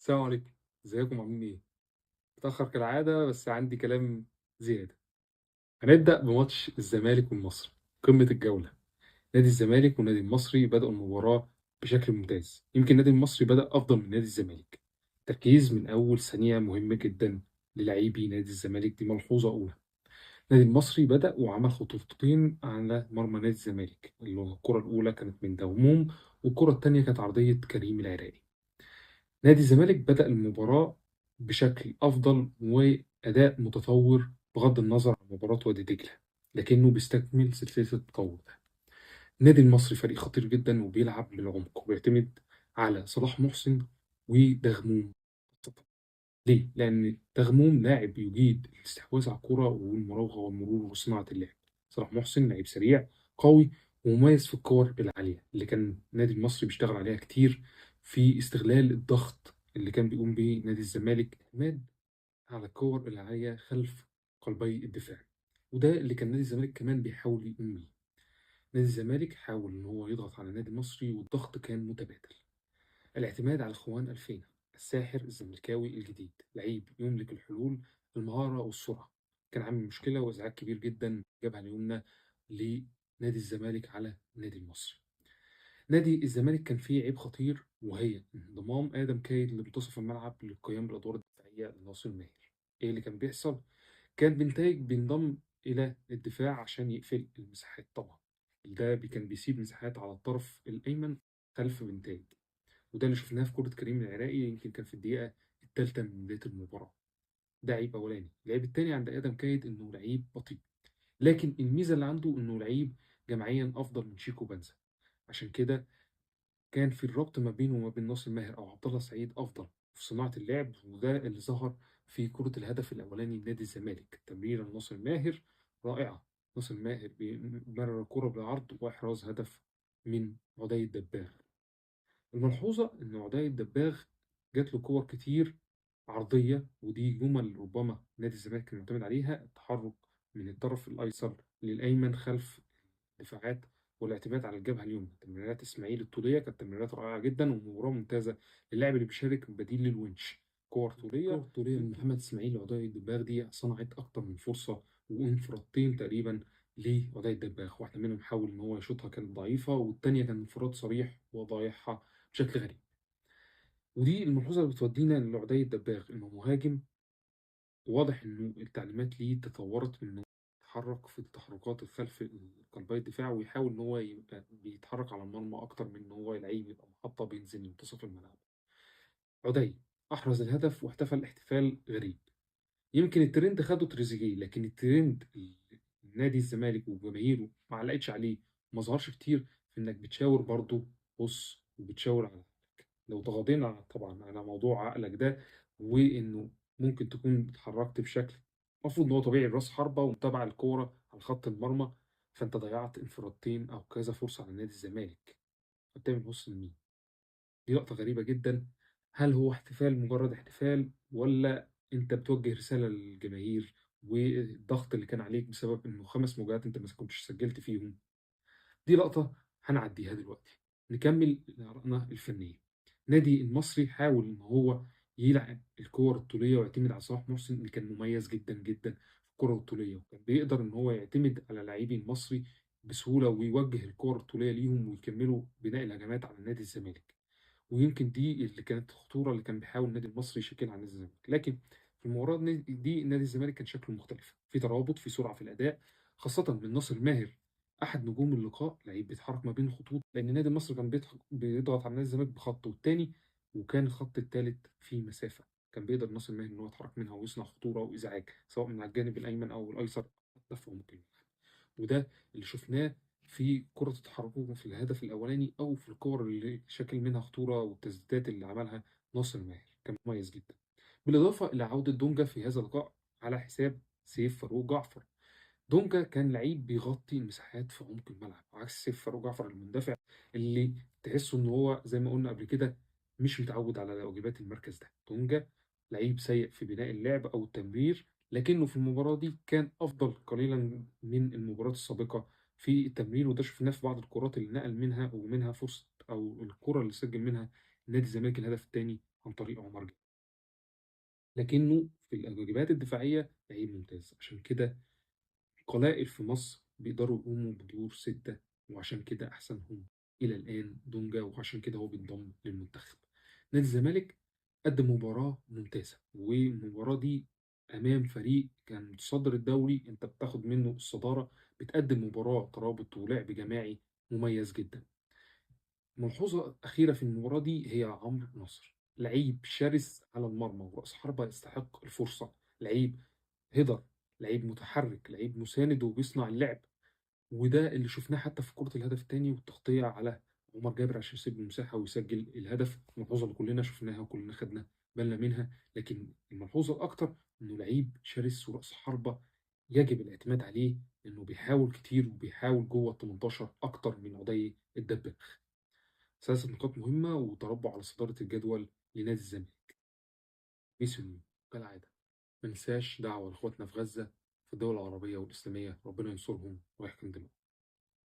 السلام عليكم، ازيكم عاملين ايه؟ متأخر كالعادة بس عندي كلام زيادة. هنبدأ بماتش الزمالك والمصري، قمة الجولة. نادي الزمالك والنادي المصري بدأوا المباراة بشكل ممتاز، يمكن النادي المصري بدأ أفضل من نادي الزمالك. تركيز من أول ثانية مهم جدا للاعبي نادي الزمالك، دي ملحوظة أولى. النادي المصري بدأ وعمل خطوتين على مرمى نادي الزمالك، اللي هو الكرة الأولى كانت من دوموم والكرة الثانية كانت عرضية كريم العراقي. نادي الزمالك بدأ المباراة بشكل أفضل وأداء متطور بغض النظر عن مباراة وادي دجلة، لكنه بيستكمل سلسلة التطور ده. النادي المصري فريق خطير جدا وبيلعب بالعمق وبيعتمد على صلاح محسن ودغموم. ليه؟ لأن دغموم لاعب يجيد الاستحواذ على الكرة والمراوغة والمرور وصناعة اللعب. صلاح محسن لعيب سريع قوي ومميز في الكور العالية اللي كان النادي المصري بيشتغل عليها كتير في استغلال الضغط اللي كان بيقوم به نادي الزمالك، اعتماد على الكور العالية خلف قلبي الدفاع، وده اللي كان نادي الزمالك كمان بيحاول يقوم بيه. نادي الزمالك حاول ان هو يضغط على النادي المصري والضغط كان متبادل. الاعتماد على خوان ألفينا الساحر الزملكاوي الجديد، لعيب يملك الحلول المهارة والسرعة، كان عامل مشكلة وإزعاج كبير جدا جابها اليمنى لنادي الزمالك على النادي المصري. نادي الزمالك كان فيه عيب خطير، وهي انضمام آدم كايد لمنتصف الملعب للقيام بالأدوار الدفاعية لناصر ماهر. إيه اللي كان بيحصل؟ كان بنتايج بينضم إلى الدفاع عشان يقفل المساحات، طبعا ده كان بيسيب مساحات على الطرف الأيمن خلف بنتايج، وده اللي شفناه في كرة كريم العراقي يمكن كان في الدقيقة الثالثة من بداية المباراة. ده عيب أولاني. العيب الثاني عند آدم كايد إنه لعيب بطيء، لكن الميزة اللي عنده إنه لعيب جماعيا أفضل من شيكو بنزا، عشان كده كان في الربط ما بينه وما بين ناصر ماهر أو عبد الله سعيد أفضل في صناعة اللعب، وده اللي ظهر في كرة الهدف الأولاني لنادي الزمالك، تمريرة لناصر ماهر رائعة. ناصر ماهر بيمرر الكرة بالعرض وإحراز هدف من عدي الدباغ. الملحوظة إن عدي الدباغ جات له كور كتير عرضية، ودي جمل ربما نادي الزمالك كان معتمد عليها، التحرك من الطرف الأيسر للأيمن خلف الدفاعات والاعتماد على الجبهة اليمنى. تمريرات إسماعيل الطولية كانت تمريرات رائعة جدا ومباراة ممتازة للاعب اللي بيشارك بديل للونش. كور طولية، كور طولية من محمد إسماعيل لعدي الدباغ دي صنعت أكتر من فرصة وانفرادتين تقريبا لعدي الدباغ، واحدة منهم حاول إن هو يشوطها كانت ضعيفة، والتانية كان انفراد صريح وضايعها بشكل غريب. ودي الملحوظة اللي بتودينا لعدي الدباغ، إنه مهاجم واضح إنه التعليمات ليه تطورت من إنه يتحرك في التحركات الخلف قلبي الدفاع ويحاول إن هو يبقى بيتحرك على المرمى أكتر من إن هو لعيب يبقى محطة بينزل منتصف الملعب. عدي أحرز الهدف واحتفل احتفال غريب، يمكن الترند خده تريزيجيه، لكن الترند نادي الزمالك وجماهيره ما علقتش عليه، ما ظهرش كتير في إنك بتشاور برضه بص وبتشاور على عقلك. لو تغاضينا طبعا على موضوع عقلك ده وإنه ممكن تكون اتحركت بشكل المفروض إن هو طبيعي راس حربة ومتابعة الكورة على خط المرمى، فأنت ضيعت انفرادتين أو كذا فرصة على نادي الزمالك. بتعمل بص لمين؟ دي لقطة غريبة جدا. هل هو احتفال مجرد احتفال، ولا أنت بتوجه رسالة للجماهير والضغط اللي كان عليك بسبب إنه 5 مواجهات أنت ما كنتش سجلت فيهم؟ دي لقطة هنعديها دلوقتي. نكمل آرائنا الفنية. نادي المصري حاول إن هو يلعب الكور الطولية ويعتمد على صلاح محسن اللي كان مميز جدا جدا في الكرة الطولية، وكان بيقدر إن هو يعتمد على لاعبي المصري بسهولة ويوجه الكور الطولية ليهم ويكملوا بناء الهجمات على نادي الزمالك. ويمكن دي اللي كانت الخطورة اللي كان بيحاول النادي المصري يشكلها على نادي الزمالك. لكن في المباراة دي نادي الزمالك كان شكله مختلف، في ترابط، في سرعة في الأداء، خاصة من ناصر ماهر أحد نجوم اللقاء، لعيب بيتحرك ما بين الخطوط، لأن النادي المصري كان بيضغط على نادي الزمالك بخطه الثاني، وكان الخط الثالث فيه مسافة كان بيقدر ناصر ماهر إن هو يتحرك منها ويصنع خطورة وإزعاج سواء من على الجانب الأيمن أو الأيسر حتى في عمق الملعب. وده اللي شفناه في كرة تحركه في الهدف الأولاني أو في الكور اللي شكل منها خطورة والتسديدات اللي عملها ناصر ماهر، كان مميز جدا. بالإضافة إلى عودة دونجا في هذا اللقاء على حساب سيف فاروق جعفر. دونجا كان لعيب بيغطي المساحات في عمق الملعب، عكس سيف فاروق جعفر المندفع اللي تحسه إن هو زي ما قلنا قبل كده مش متعود على واجبات المركز ده. دونجا لعيب سيء في بناء اللعب أو التمرير، لكنه في المباراة دي كان أفضل قليلا من المباراة السابقة في التمرير، وده شفناه في بعض الكرات اللي نقل منها ومنها فرصة أو الكرة اللي سجل منها نادي الزمالك الهدف الثاني عن طريق عمر جابر. لكنه في الواجبات الدفاعية لعيب ممتاز، عشان كده قلائل في مصر بيقدروا يقوموا بدور 6، وعشان كده أحسنهم إلى الآن دونجا، وعشان كده هو بينضم للمنتخب. نادي الزمالك قدم مباراة ممتازة، والمباراة دي أمام فريق كان متصدر الدوري، أنت بتاخد منه الصدارة، بتقدم مباراة ترابط ولعب جماعي مميز جدا. ملحوظة أخيرة في المباراة دي هي عمرو نصر، لعيب شرس على المرمى ورأس حربة يستحق الفرصة، لعيب هيدر، لعيب متحرك، لعيب مساند وبيصنع اللعب، وده اللي شفناه حتى في كرة الهدف الثاني والتغطية على عمر جابر عشان يسيب المساحة ويسجل الهدف. الملحوظة اللي كلنا شفناها وكلنا خدنا بالنا منها، لكن الملحوظة الأكتر إنه لعيب شرس ورأس حربة يجب الاعتماد عليه، إنه بيحاول كتير وبيحاول جوه ال 18 أكتر من عدي الدباغ. 3 نقاط مهمة وتربع على صدارة الجدول لنادي الزمالك. ميسون كالعادة ما ننساش دعوة لإخواتنا في غزة، في الدول العربية والإسلامية، ربنا ينصرهم ويحكم دماءهم.